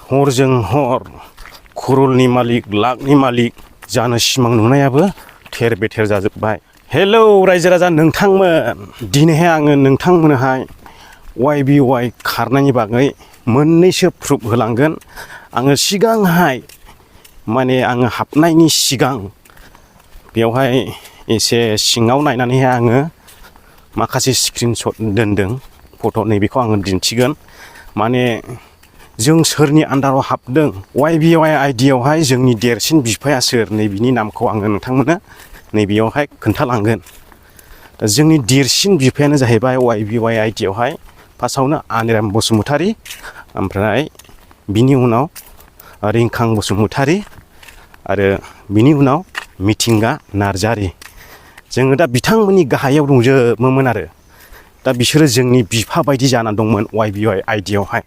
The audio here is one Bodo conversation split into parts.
हरजों हर खरलनि मालिक लाखनि मालिक जानो सिमां नुनायाबो थेर बेथेर जाजोब्बाय। हेलौ रायजो राजा नोंथांमोन, दिनैहाय आङो नोंथांमोनहाय YBY खारनायनि बागै मोननैसो प्रुफ होलांगोन। आङो सिगांहाय माने आङो हाबनायनि सिगां बेवहाय एसे सिङाव नायनानैहाय आङो माखासे स्क्रिनशट दोनदों फट' नैबेखौ आङो दिन्थिगोन। माने जों सोरनि आन्दाराव हाबदों YBY आइडियावहाय जोंनि देरसिन बिफाया सोर नैबिनि नामखौ आङो नोंथांमोननो नैबेयावहाय खोन्थालांगोन। जोंनि देरसिन बिफायानो जाहैबाय YBY आइडियावहाय फार्स्टआवनो आनिराम बसुमतारी, ओमफ्राय बिनि उनाव रिंखां बसुमतारी आरो बिनि उनाव मिथिंगा नार्जारी। जोङो दा बिथांमोननि गाहायाव दंजोबोमोन आरो दा बिसोरो जोंनि बिफा बायदि जानानै दंमोन YBY आइडियावहाय।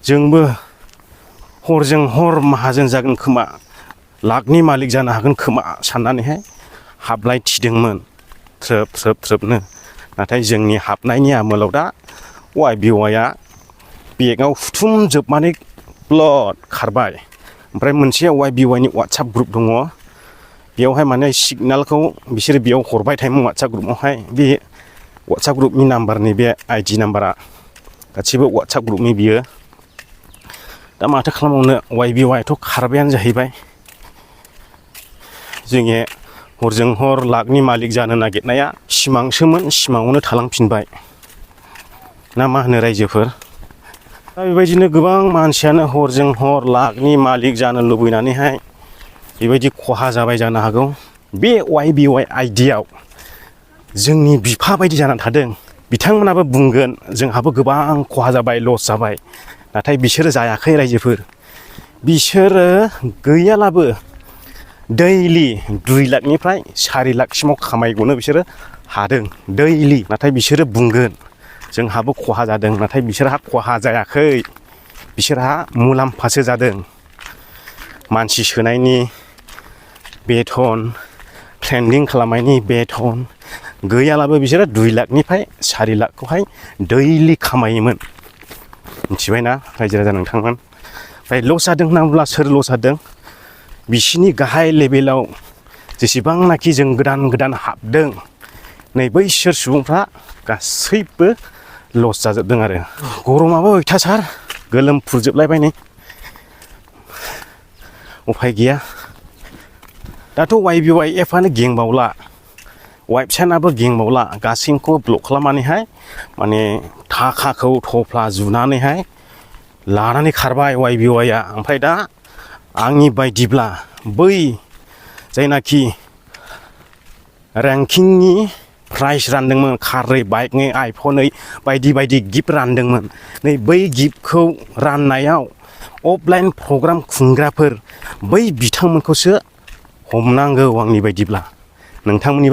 जोंबो हरजों हर माहाजोन जागोन खोमा, लाखनि मालिक जानो हागोन खोमा साननानैहाय हाबलायथिदोंमोन थ्रोब थ्रोब थ्रोबनो। नाथाय जोंनि हाबनायनि आमोलाव दा YBYआ बेगाव हुथुमजोबनानै ब्लड खारबाय। ओमफ्राय मोनसे YBYनि वाट्सएप ग्रुप दङ, बेयावहाय माने सिगनालखौ बिसोरो बेयाव हरबाय थायोमोन वाट्सएप ग्रुपआवहाय। बे वाट्सएप ग्रुपनि नाम्बारनि बे आइडि नाम्बारा गासिबो वाट्सएप ग्रुपनि बियो। दा माथो खालामबावनो, YBYआथ' खारबायानो जाहैबाय। जोंनि हरजों हर लाखनि मालिक जानो नागिरनाया सिमांसोमोन, सिमाङावनो थालांफिनबाय ना मा होनो रायजोफोर? दा बेबायदिनो गोबां मानसियानो हरजों हर लाखनि मालिक जानो लुबैनानैहाय बेबायदि खहा जाबाय जानो हागौ। बे YBY आइडियाव जोंनि बिफा बायदि जानानै थादों। बिथांमोनाबो बुंगोन जोंहाबो गोबां खहा जाबाय, लस जाबाय। नाथाय बिसोरो जायाखै रायजोफोर। बिसोरो गैयालाबो दैलि 2 लाखनिफ्राय 4 लाखसिमाव खामायगनो बिसोरो हादों दैलि। नाथाय बिसोरो बुंगोन जोंहाबो खहा जादों, नाथाय बिसोरहा खहा जायाखै, बिसोरहा मुलाम्फासो जादों। मानसि सोनायनि बेथन, ट्रेन्डिं खालामनायनि बेथन गैयालाबो बिसोरो 2 लाखनिफ्राय 4 लाखखौहाय दैलि खामायोमोन। मिथिबायना रायजो राजा नोंथांमोन? ओमफ्राय लस जादों होनना सोर लस जादों? बिसिनि गाहाय लेभेलाव जेसेबांनाखि जों गोदान गोदान हाबदों नै बैसोर सुबुंफ्रा गासैबो लस जाजोबदों आरो। गरमाबो अयथासार, गोलोमफ्रुजोबलायबाय नै, उफाय गैया। दाथ' YBY एपआनो गेंबावला, वेबसाइटआबो गेंबावला, गासैखौबो ब्लक खालामनानैहाय माने थाखाखौ थफ्ला जुनानैहाय लानानै खारबाय YBYआ। ओमफ्राय दा आंनि बायदिब्ला बै जायनाखि रेंकिंनि प्राइज रानदोंमोन, कारै, बाइकनि, आइफनै बायदि बायदि गिफ्ट रानदोंमोन, नै बै गिफ्टखौ राननायाव अफलाइन प्रग्राम खुंग्राफोर बै बिथांमोनखौसो हमनांगौ आंनि बायदिब्ला। नोंथांमोननि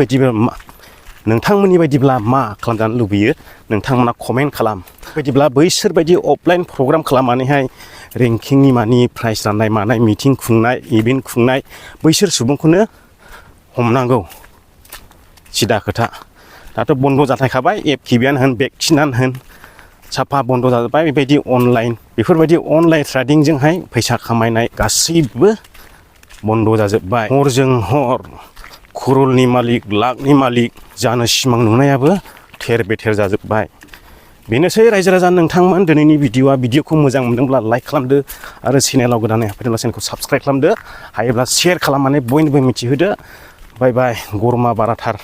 बायदिब्ला मा खालामजानो लुबैयो नोंथांमोना कमेन्ट खालाम। बायदिब्ला बैसोर बायदि अफलाइन प्रग्राम खालामनानैहाय रेंकिंनि मानि प्राइज राननाय मानाय, मिटिं खुंनाय, इभेन्ट खुंनाय बैसोर सुबुंखौनो हमनांगौ, सिदा खोथा। दाथ' बन्द' जाथायखाबाय, एप किबियानो होन, बेक्सिनानो होन, साफा बन्द' जाजोब्बाय। बेबायदि अनलाइन, बेफोरबायदि अनलाइन ट्रेडिंजोंहाय फैसा खामायनाय गासैबो बन्द' जाजोब्बाय। हरजों हर खरलनि मालिक लाखनि मालिक जानो सिमां नुनायाबो थेर बेथेर जाजोब्बाय। बेनोसै रायजो राजा नोंथांमोन दिनैनि भिडिअ'खौ मोजां मोनदोंब्ला लाइक खालामदो आरो चेनेलाव गोदानै हाबफैदोंब्ला चेनेलखौ साबस्क्राइब खालामदो, हायोब्ला शेयार खालामनानै बयनोबो मिथिहोदो। बाय बाय, गरमा बाराथार।